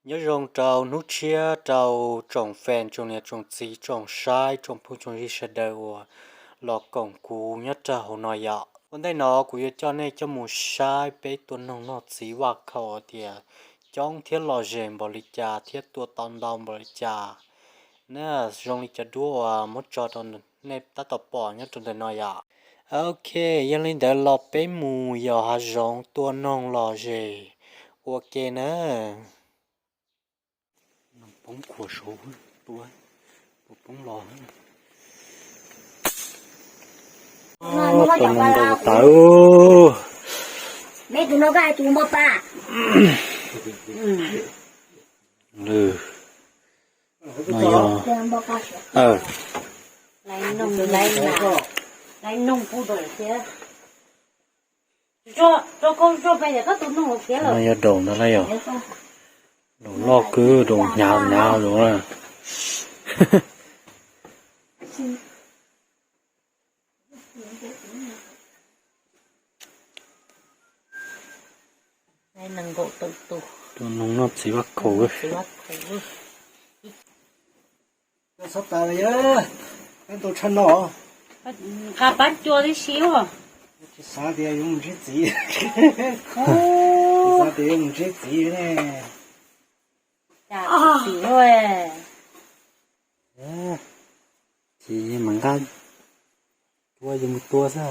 Nyob zoo rau hnub tshiab rau tsoom fam tsoom niam tsoom txiv tsoom saib tsoom phooj tsoom ywg sawv daws uas los koom kuv nyob rau hauv no yom. Ua ntej no kuv yuav coj nej coj mus saib peb tua noog noj txiv vaj khaum tias coob thiab lom zem npaum li cas thiab tua tau ntau npaum li cas. Na, zoo li cov duab uas muab tso rau nej tab tom pom nyob rau ntawm no yom. Ok, yog li ntawd los peb mus yos hav zoov tua noog lom zem ua ke na. Poob khuam saud, tua, tua poob los. Tua noog ntau tas. No yog daum ntawd lauj yog? Daum loj kawg, daum hnyav hnyav daum na. Tua noog noj txiv vaj khaum. Nqa pab cua tib si. Tsis xav tias yuav mus ntsib txiv. Tsis xav tias yuav mus ntsib txiv ne. Txiv, mas nqa cua yus mus tua xwb,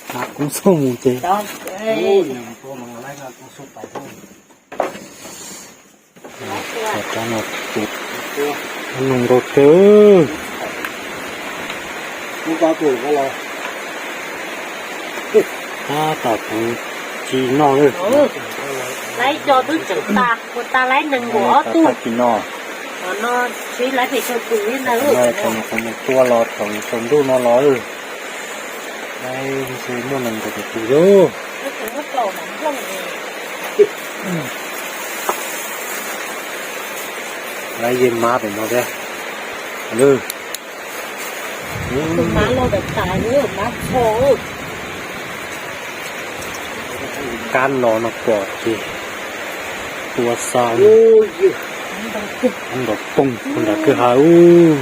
hnav koob xauj mus ces. Rab no tus, noog nkauj kawg. Tab tom kuv tsis noj lawm. Laib co twb tseem tas, kuv tas laib nees nkaum ob tug. Tsis noj. Qhov no tsis laib pem tsaug tus li ntawd. Thaum mus tua los thaum tsaus ntuj no los. Laib muaj nees nkaum tus yus. Laib yeej mab pem no thiab. Kab no no pom ces tua xa. Nrov poog nrov kawg ha ub.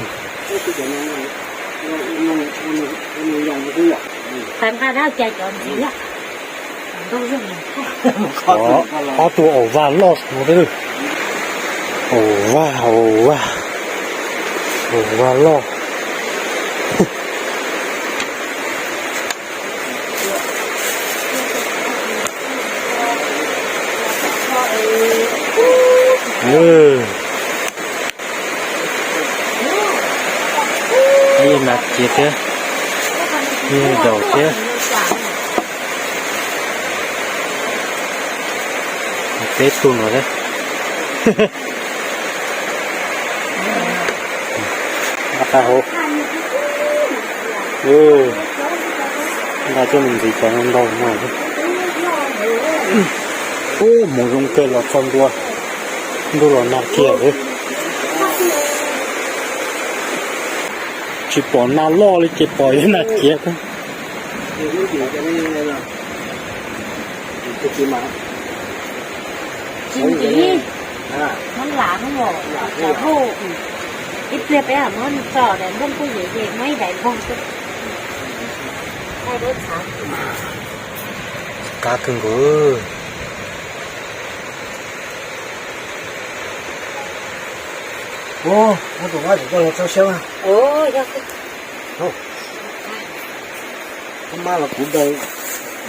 Ob tug aus vaj loj no. Aus vaj, aus vaj, aus vaj loj. Yeej nas ciav thiab, yeej daus thiab. Peb tug no thiab. Nqa hauv. Nqa coj mus ntxiv cov ntau no. Ub, hmoov zoo kawg los txog ntua, ntuj los nag kiag. Tsis pom nas loj li ces pom yog nas ciav. Ib pliag peb muab tso nrog nplooj phooj ywg muab ib daim npog xwb. Kab kawg nkaus. Muab tus mab tseem coj los tso siab. Tus mab los kuv daws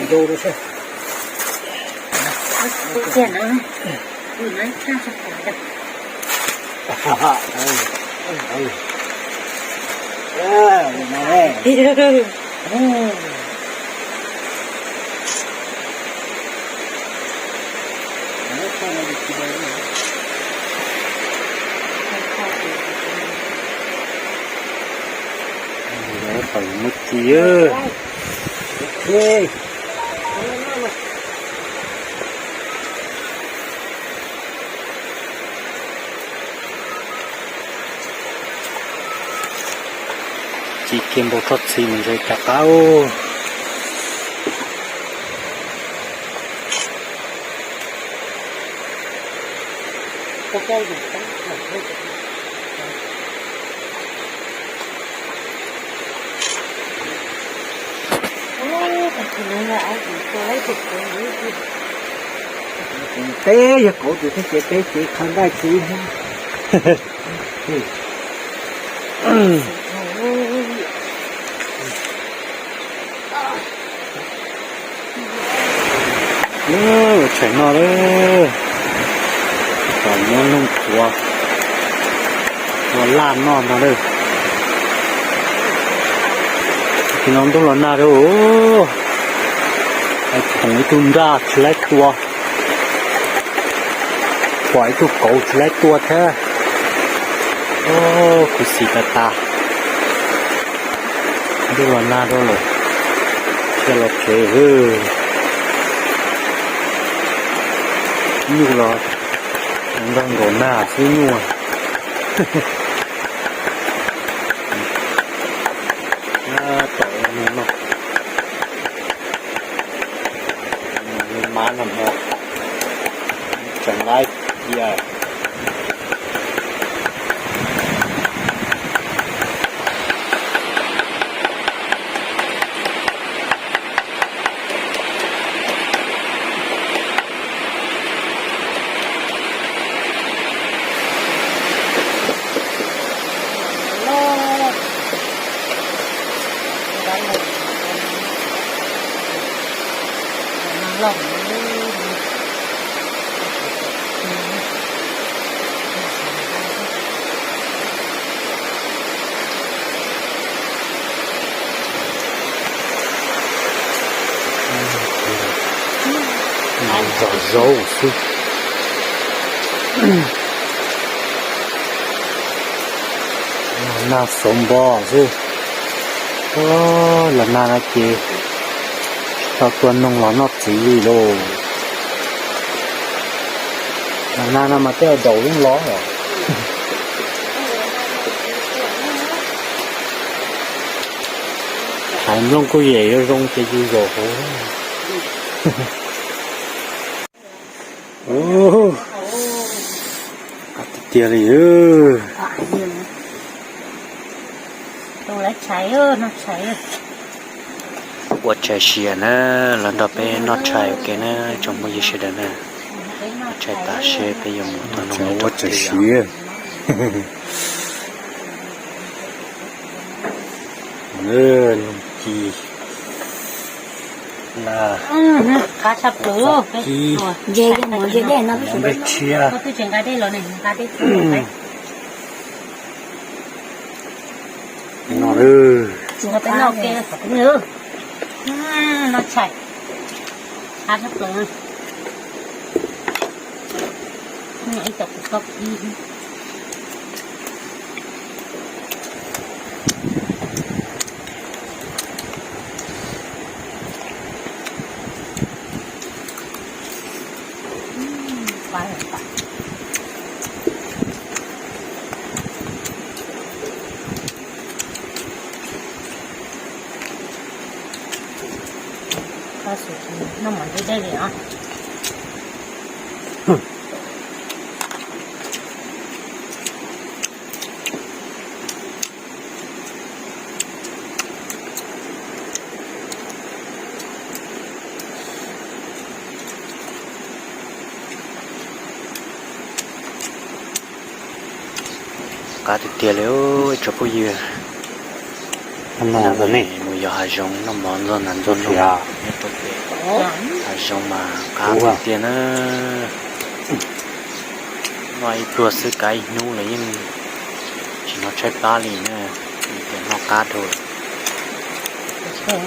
ncau rau seb. Tau muab ci. Ci kiag npau tsob txhi mus ntshe rov qab. Peb yog kauv tus thiab ces peb ces qhov nqaij tsis ib hnub. Ua tshais noj lawm, kom muab looj txuav ua laj noj no lawm. Nim no ntuj los nag rau, pom ib tug nraj tsis laib tua, pom ib tug kauv tsis laib tua thiab. Khuv xim tas tas, ntuj los nag rau lawm, cia los tsev. Nyuj los nrog nkaus nag xwb nyuj. Tom no, mab no tseem laib tiag. Zom zaub xwb. Nag xauv npo xwb. Los nag no ces tsis tau tua noog los noj txiv li lauj. Los nag no mas tej zaum daus yeej los. Hais nplooj kuj yem zoo zoo ces yus zaum hauv. Qab tiag tiag li. Ua tshais siav na, los nrog peb noj tshais ua ke na tsoom phooj ywg sawv daws na. Noj tshais tas seb peb yuav mus tua noog ua tshais siav. Noog ci, laj, ci, nplej tshiab. No, no tshais, qab tshaj plaws. Ib co kuv txob ib. Noj mov deb deb li os. Qab tiag tiag li ib tsoom phooj ywg. Mus yos hav zoov noj mov ntxuag ntxuag nyob rau pem hav zoov mas qab tiag tiag na. Noj ib pluag xwb kav ib hnub los yeej tsis hnov tshaib plab li na, vim tias noj qab dhau lawm.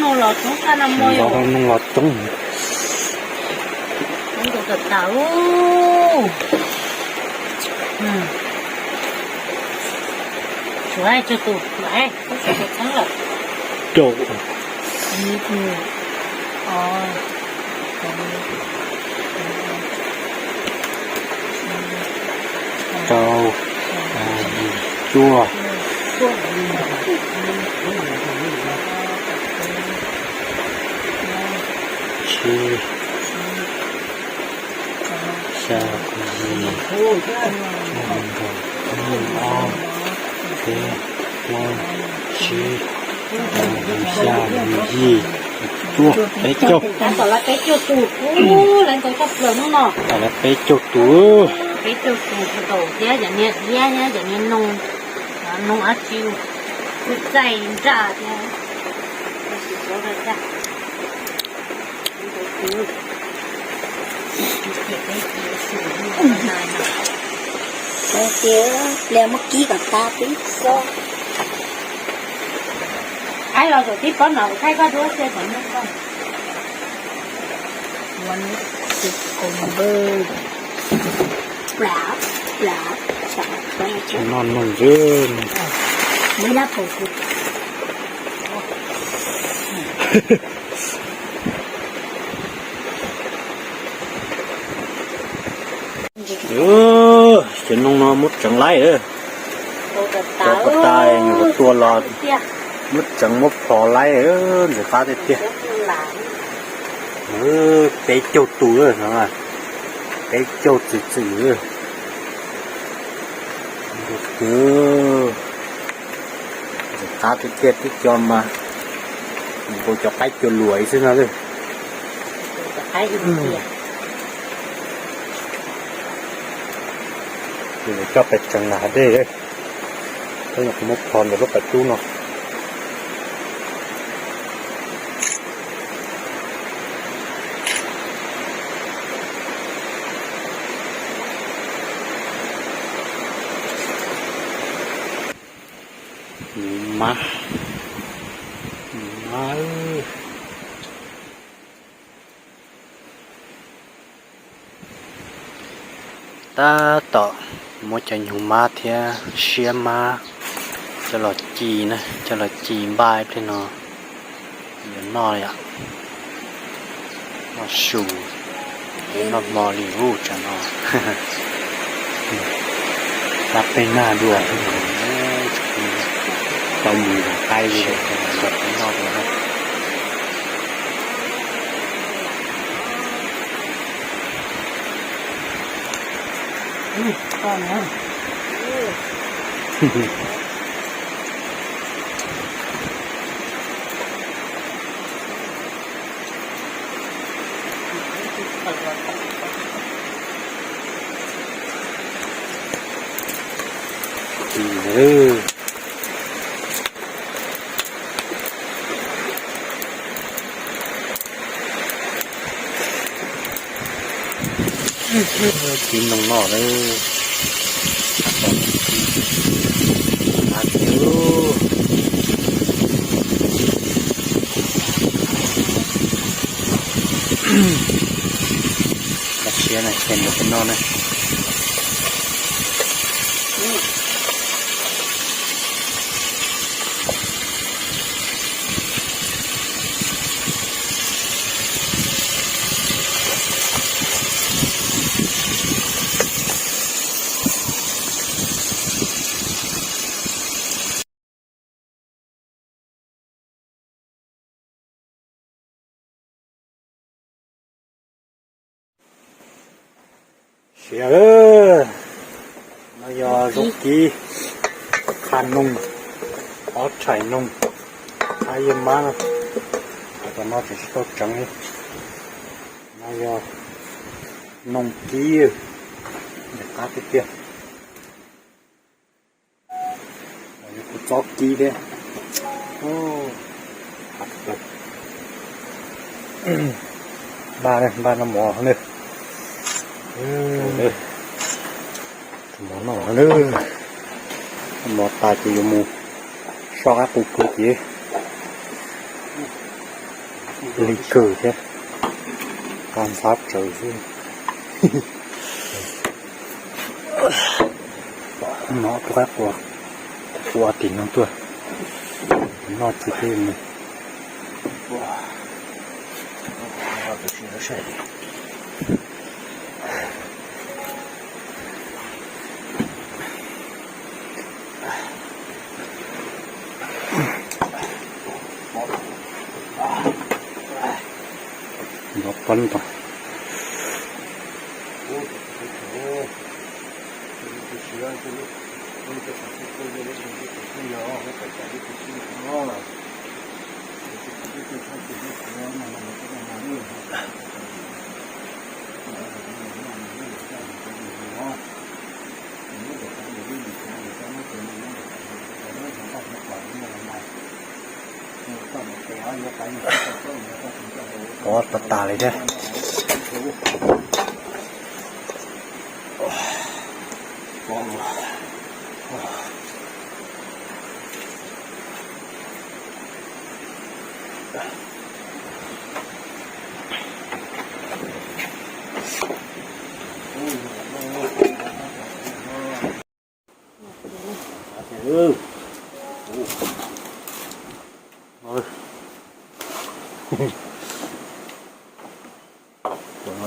Noog los coob tag no mog. Noog los coob. Coob tus tawm tawm. Tshuav cuaj tus, tshuav tus txheeb lawm. Rau. Rau, cuaj, tsib, xya, yim, ob, peb, plaub, tsib, xya, yim, cuaj, peb caug. Peb caug tus, lawv ntau tshaj plaws hnub no. Peb caug tus. Peb caug tus tau thiab cov niag iab thiab cov niag noog, noog dab tsi, txaij nraj thiab. Ces pliag muab kib kom tas peb xwb. Aib los zaum tib pob no kuv thaij koj duab xwb kom nyob koj. Noj noog xwb. Cov noog no muab tseev laib, cov puas tas nyuam qhuav tua los muab tseev muab phom laib, ntxim qab tiag tiag. Peb caug tus, peb caug txwm txwm. Ntxim qab tiag tiag, tib co mas nkaus cov qaib cua luam xwb no. Coj pais tseev lam hav dej, peb nyuam qhuav muab phom ntawm lub qab tub no. Nus mab, nus mab. Tab tom muab cov nyuag mab thiab siab mab coj los ci na, coj los ci npaj ib pliag no yuav noj yom. Noj su. Noj hmo li ub tsam no. Tab peb nag dua, tau mus qaib li, nrog peb noj dua na. Ci noog no lawm. Kab siab na, kem mus peb noj na. Siav lawm. No yog zaub kib, qha noog, ob txhais noog, qab yawg mab no. Tom no tseem tsis tau tseev li. No yog noog kib, ntxim qab tiag tiag. Kuv txob kib thiab. Npaj, npaj noj mov na. Mov noj na. Mov tas ces yuav mus soj qab qus kawg ces lig kawg thiab. Qab ntxhab tsawv xwb. No tus qab qua, qua tim no tuaj. Noj tsis peb mus. Nov pab tau. Ov, tas tas li thiab.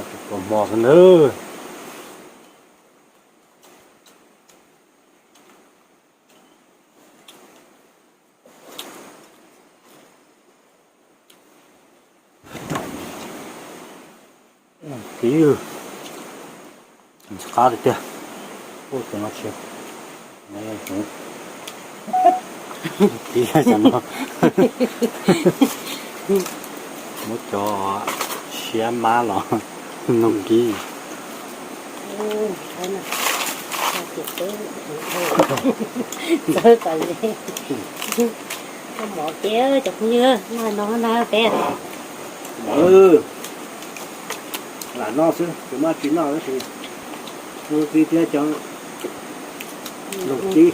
Tsis pom hmo xwb nawb. Kib, qab tiag tiag. Tus no tsis, kib, muab cov siab mab los noog kib. Txawb tas li. Koj mov peb cov phooj ywg, noj no na peb. Lam noj xwb, tus mab tsis noj tab sis noog kib thiab cov noog kib.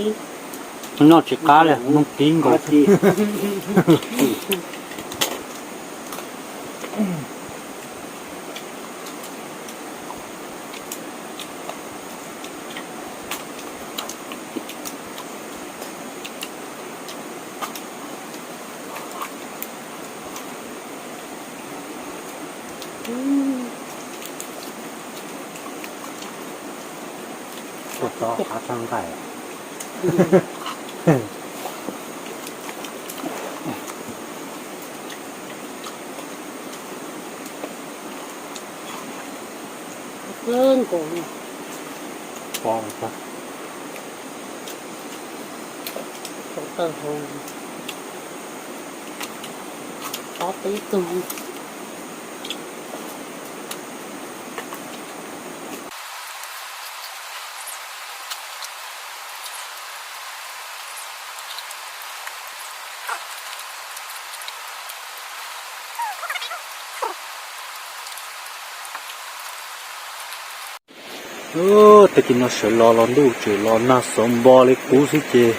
Noj tsis qab li, noog kib nkaus. Tov qab txhab nqaij. Pom tau hauv, ob peb tug. Tag kis no sawv los los ntuj tseem los nag xauv npo li qub xwb ces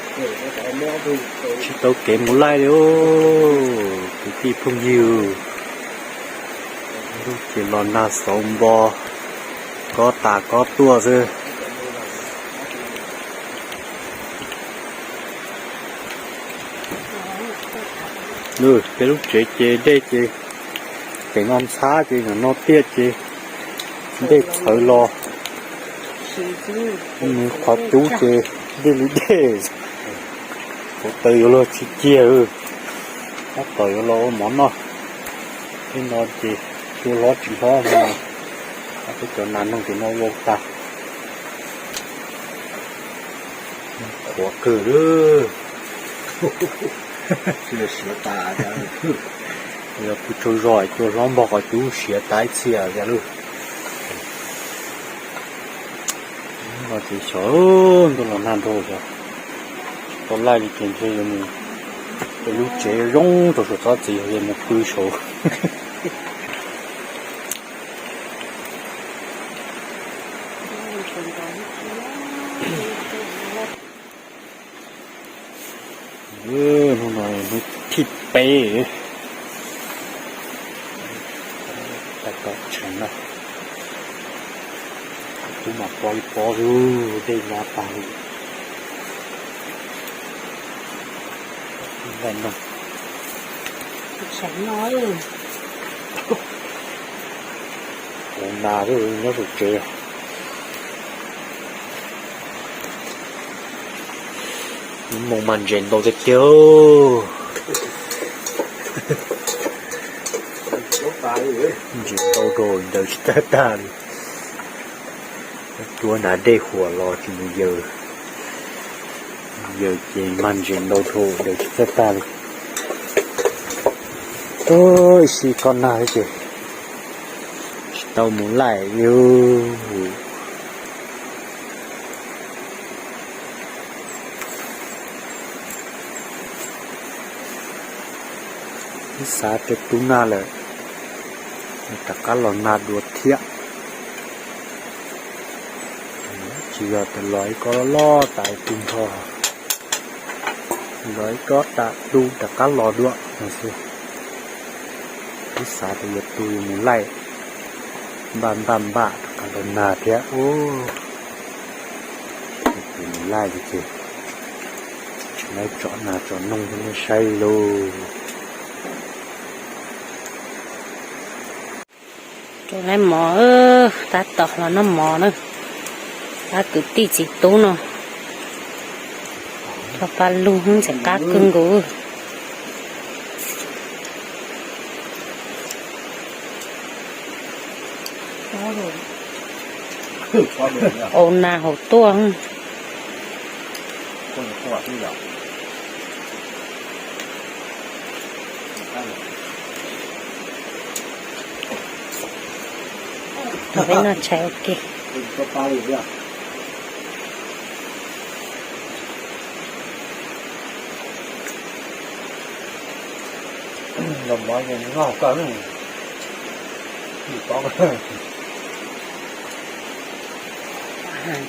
tsis tau kev mus laij li. Kwv tij phooj ywg, ntuj ces los nag xauv npo, kob tas kob tuaj xwb. Peb lub tsev ces dej ces pem no ntxhab ces ntawm no tiaj ces dej txhawv los. Nws qhov cub ces dej li dej, hauv taws yuav luag tsis kiag. Tab tom yuav los ua mov noj. Tej no ces cua hlob tsis hlob no, peb cov nas noog ces noj ua tag. Qhuav kawg lawm. Yog pw tsaug zog cua hlob npog qhov cub siav tas ib txhia li lawm. No ces xyov ntuj los nag nrho xyov, tsis tau laij li ces ntshe yuav mus, peb lub tsev zoo rau saum tsob txiv yuav mus pw saud. Hnub no hnub thib peb, tab tom tshee no, kuv mam pov ib pob xwb dej nyob tag li. Ua nas nyob saum tsev. Ib moos mas ntses ntau tiag tiag. Ntses ntau dhau ntaus tsis txawj tag li. Tuaj hnav dej huam los tsis mus yaws, yaws ces mag ntses ntau dhau ntaus tsis txawj tag li. Ib sij kob nag ces tsis tau mus laij li. Ib xav rau tu nag lawm, rov qab los nag dua thiab. Tsis yog tias los ib kob loj loj tas tu nrho, los ib kob tas tu rov qab los dua no xwb. Ib xav tias yuav tu yuav mus laij, npaj npaj npaj rov qab los nag thiab. Tus mus laij li ces tsis laij tsom nas tsom noog rau nej saib lauj. Rau laij mov, tab tom los noj mov na. Pab kwv tij txiv tub no, rau pab lug ntxim qab kawg nkaus. Au nas hauv tuaj. Peb noj tshais ua ke.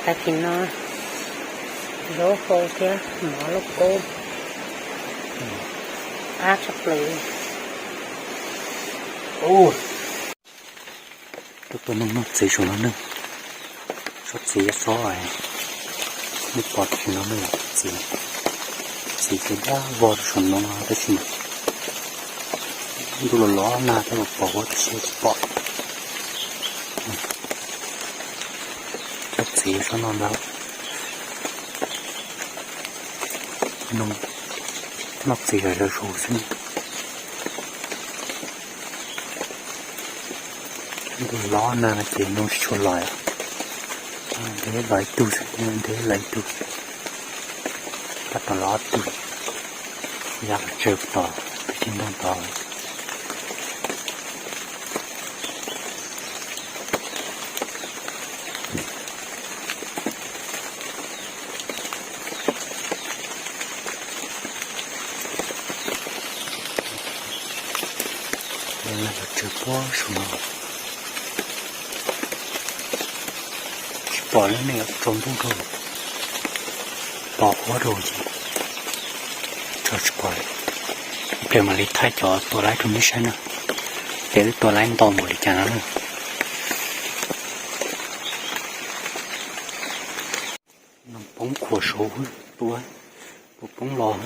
Tag kis no zaub hau thiab mov lauj kaub qab tshaj plaws. Tuaj tua noog noj txiv saum no ne. Tsob txiv tsob, nej pom tsis no ne, txiv, txiv ces dab vog rau saum no tab sis ntuj los los nag thiab los pom huab tsis pom. Tsob txiv tsob no ntag. Noog noj txiv lawm lawv zus xwb. Ntuj los nag no ces noog tsis tshua lais, ntev los ib tug xwb, ntev los ib tug, tab tom los ob tug, ya los tsawg tom peb tej ntoo tod. Los tsawg puag saum no, tsis pom li ne, tsaus ntuj rau, pos huab rau ces tso tsis pom li. Ib pliag mam li thaij cov tua laib rau nej saib na, ces wb tua laib ntau npaum li cas no na. Noog poob khuam saud, tua puas poob los,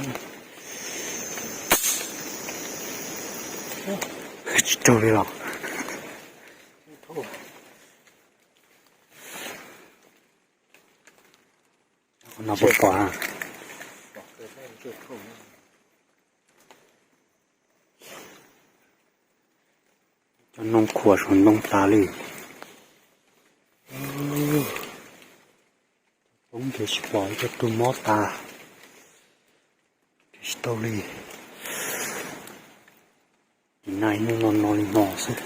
tsis raug li los. No puas pom? Cov noog khuam saum ntoo tas li. Poob ces tsis pom, ib co tug mob tas, tsis tau li. Nim no ib hnub no no li no xwb.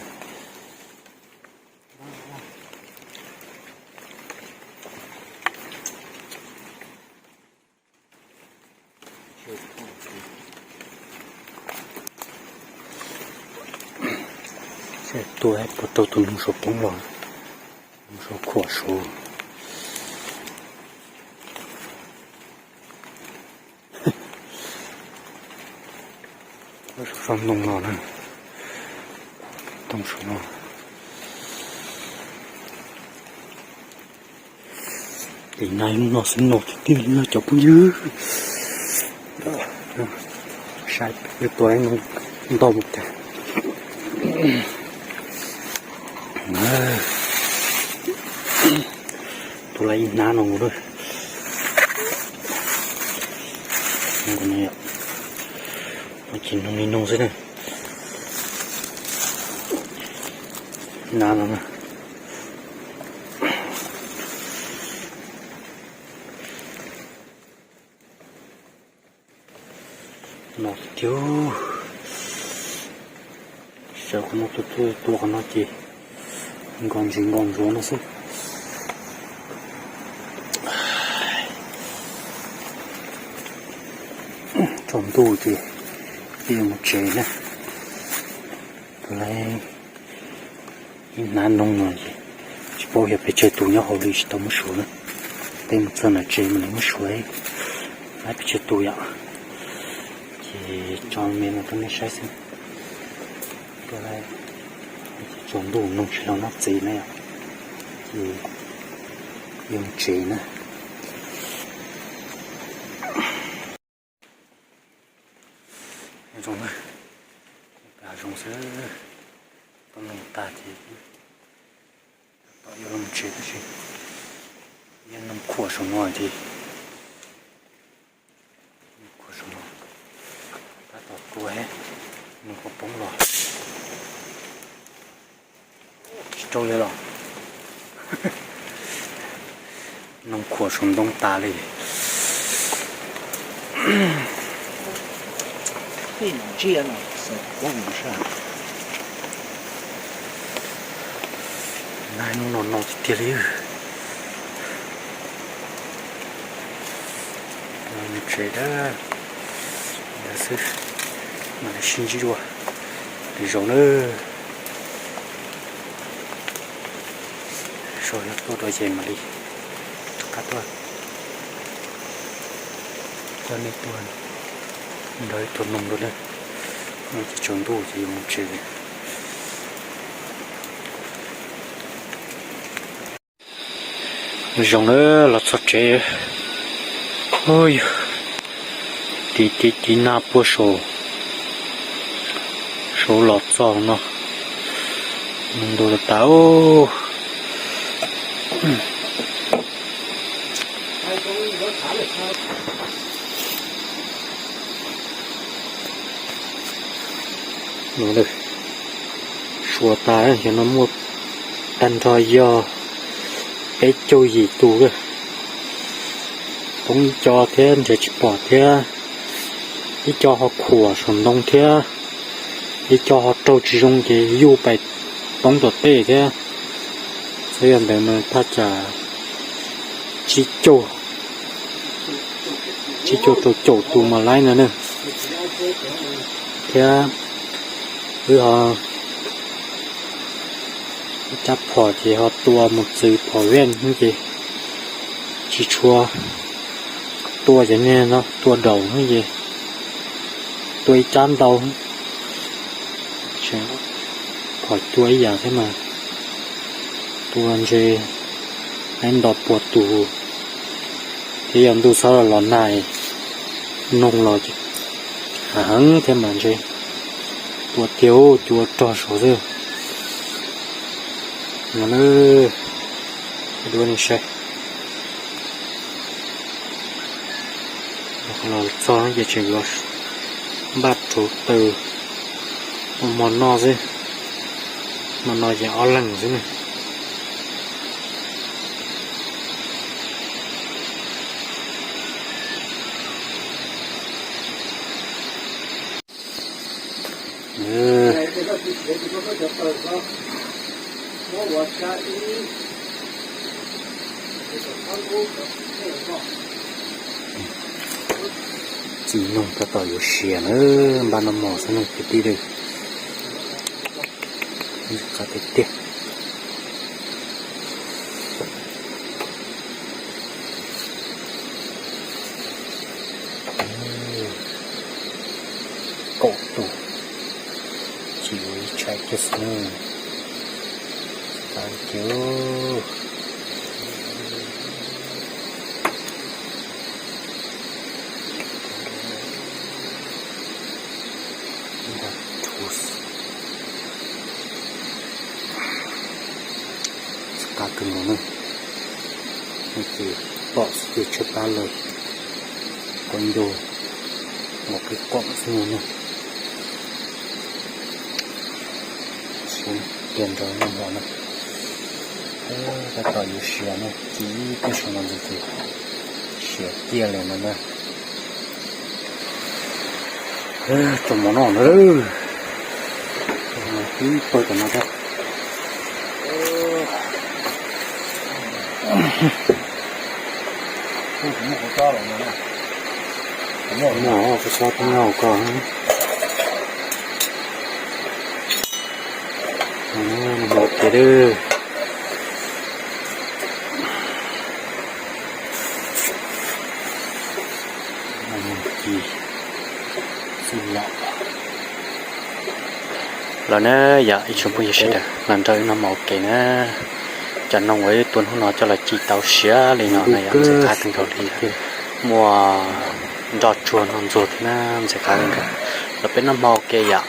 Seb tua puas tau tus noog saud poob los, noog saud khuam saud. Saum ntoo no na, ntoo saum no. Nim no no xwb no tiag tiag li cov phooj ywg. Saib wb tua ib ntoo ntau mus cas. Tua lawm ib hnab no mus lawm. Ces noog li noog xwb na. Hnab no na. No tiag, sawv qhov no tua tua qhov no ces nkaus ntsis nkaus ntsuav no xwb. Tsaus ntuj ces peb yuav mus tsev na. Tua lawm ib hnab noog no ces tsis paub yog pes tsawg tus nyob hauv li tsis tau muab suav na. Peb mus txog nram tsev mam li muab suav, peb pes tsawg tus yom. Ces tso me no rau nej saib xwb. Tua lawm, tsaus ntuj noog tsis los noj txiv na yom. Ces yuav mus tsev na. Zoo, zoo xwb. Tua noog tas ces tom yuav los tsev tab sis yeej noog khuam saum no ces, khuam saum no tab tom tua, noog khuam poob los tsis raug li los. Noog khuam saum ntoo tas li. Nag hnub no no tiag tiag li. Mus tsev dab xwb, mam li sib ntsib dua lwm zaus na. Sau yog tuaj dua ces mam li rov qab tuaj coj nej tuaj nrog ib tug noog dua na. Ces tsaus ntuj ces yuav mus tsev. Zoo na, los txog tsev. Ub, tiv tiv tiv nag puag saum, saum los txog no, ntu tas tas. No, suav tas, cov no muaj tag nrho yog peb caug yim tus lawm. Poob ib co thiab nrhiav tsis pom thiab, ib co ho khuam saum ntoo thiab, ib co ho raug tsis zoo ces yuj pais poob tom tej thiab. Txawm yog ntawd mas thaj tsam tsib caug, tsib caug rau caum tus mas laib no na. Thiab wb ho ib rab phom ces ho tua mus txwv phom ven ces tsis tshua tua cov niag no, tua daum ces tua ib rab ntau. Phom cua ib yam thiab mas tua ntshe laib nto puas tus, thiab yog ntuj txhob los nag noog los ces hav heev thiab mas ntshe tua tiag cua rog saud xwb. No na, duab nej saib. Los txog ces tseem yuav npaj rauv taws ua hmo noj xwb. Hmo no ces ob leeg xwb na. Txiv noog tab tom yuav siav na, npaj noj mov xwb ne kwv tij. Qab tiag tiag. Kaum tus, tsis ua ib tshais kiag xwb. Tau kiag. Tsis qab kawg nkaus na, ces pom xwb ces tshaib plab lawm, kua ncau ua qib qom xwb no na. Cia nrog noj mov na, tab tom yuav siav na, ci ib pliag saum no ntxiv ces siav tiag lawm no na. Tso mov noj na, ib pawg tom no thiab. Muaj kuv tsob peb nyob hauv ko. Noj mov ua ke. Los na, yog ib tsoom phooj ywg sawv daws los nrog wb noj mov ua ke na. Cov noog uas wb tua hnub no coj los ci tau siav li no na yom, ntxim qab kawg nkaus li. Muaj nroj tsuag nroj ntxuag thiab na, ntxim qab kawg nkaus. Los peb noj mov ua ke yom.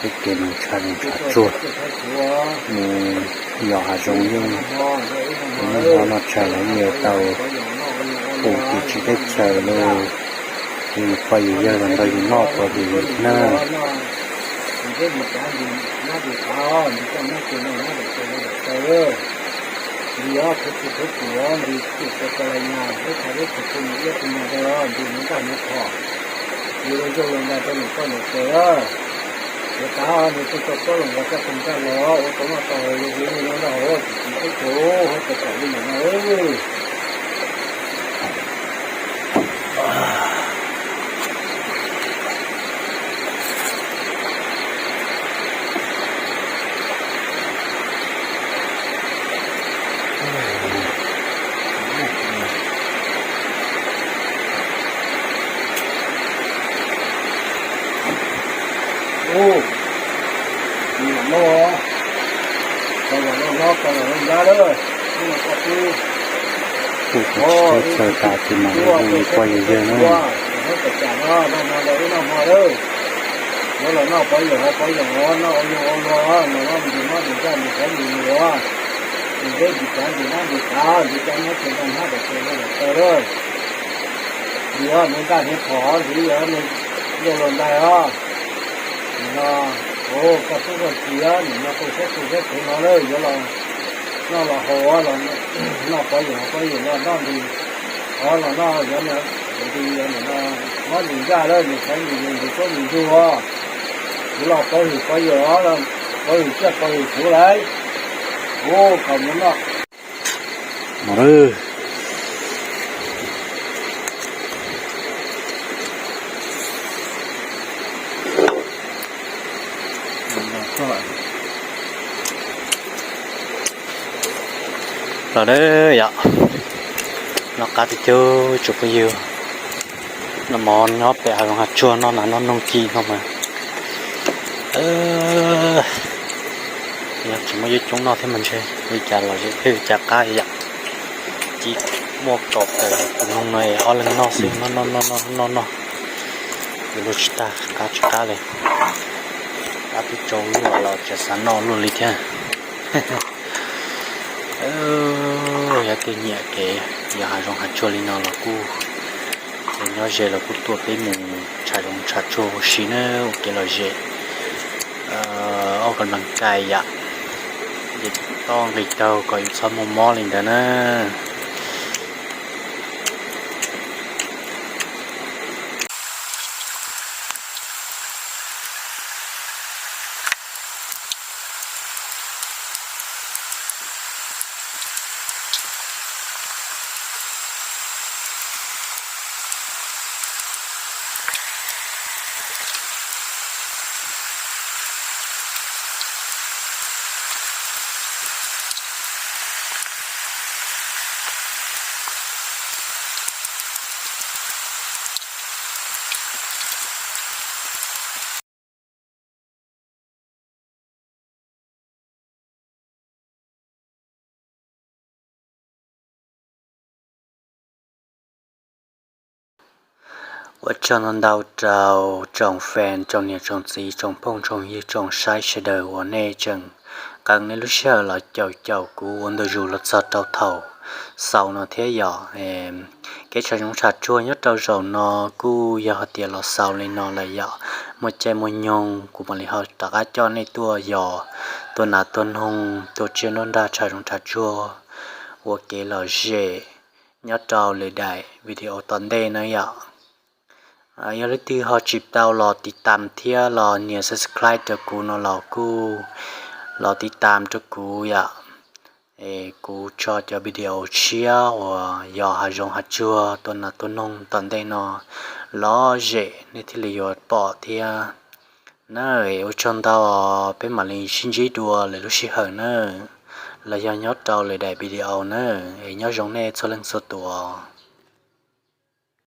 Peb kev mus tshaj mus tshaj tsuag, mus yos hav zoov yeej, mus noj mov noj tshais los yeej yuav tau pum tim tsis teb chaws li, yus pog yus yawg los nrog yus noj tau li na. Yuav tas nws tus tau koj los nqa coj tus ntaj los ua tau noj tau haus yus li no ntag hauv tsis tsis teb chaws hauv tau kom li no na. Ub, nws lam noj, Kuj tsis tshawb txhawj tas ces mam li hu li quaj yawg yawg na. Yuav los noj pov yawm hauv pov yawm, noj ua luag ua luag, noj noj nqis noj nqis nqaj nqis qhov nqis nqis, nqis deb nqis tav nqis nab nqis tav, nqis cov nyob ces noj nyob kom ces noj kom tau lawm. Nqis nqis nqaj nqis phom nqis, nqis luag ntais os. Nim no, ua koj tub koj kiv, nim no tu siab tu siab kheev no lawm, yuav los noj los haus, noj pov yawm hauv pov yawm, los noj nqis, los noj yuav nqis nqis nqaj lawm, nqis qhov nqis nqis nqaj lawm, nqis qhov nqis nqis nqaj nqis nqaj, yuav los pov hwm pov yawm, pov hwm tsiaj pov hwm txhuv lawm. Ua kom mus noj. Los da yom, noj qab tiag tiag tsoom phooj ywg. Noj mov nyob pem hav zoov hav tsuag, noj nas noj noog ci no mas, yog tsis muaj yeeb coob noj thiab mas ntshe li cas los zem thiab li cas qab yom. Ci muaj kaum tawm tus noog no es ob leeg noj xwb, noj noj noj noj noj, yuav luag tsis tag, qab tsis qab li. Qab twb tsau luaj los tseem xav noj luaj li thiab. Yog tej nyiam kev yos hav zoov hav tsuag li no los kuj, nyob ze los kuj tuaj peb mus tshav zoov tshav tsuag ua si na, ua kev lom zem, ua kab nplas kais yom, ces toj nqis taug kom yus txhob muaj mob li ntawd na. Ua tsaug ntau ntau rau tsoom fans, tsoom niam tsoom txiv, tsoom phooj tsoom ywg, tsoom saib sawv daws uas nej tseem qee nej lub sij hawm los caum caum kuv ua ntu zus los txog rau thaum xaus no thiab yom. Kev tshav zoov tshav tsuag nyob rau zaum no kuj yog hais tias los xaus li no lawm yom. Muaj caij muaj nyoog kuv mam li ho rov qab coj nej tuaj yos, tuaj nas tuaj noog, tuaj tsiab nruab nrag tshav zoov tshav tsuag ua kev lom zem nyob rau lwm daim video tom ntej na yom. Yog leej twg ho tsis tau los tiv tam thiab los nias subscribe rau kuv no los kuj los tiv tam rau kuv yom. Es kuv tso cov video tshiab uas yos hav zoov hav tsuag, tuaj nas tuaj noog tom ntej no lom zem nej thiaj li yuav pom thiab na. Ua tsaug ntau, peb mam li sib ntsib dua lwm lub sij hawm na, los yog nyob rau lwm daim video na. Es nyob zoo nej txhua leej txhua tus.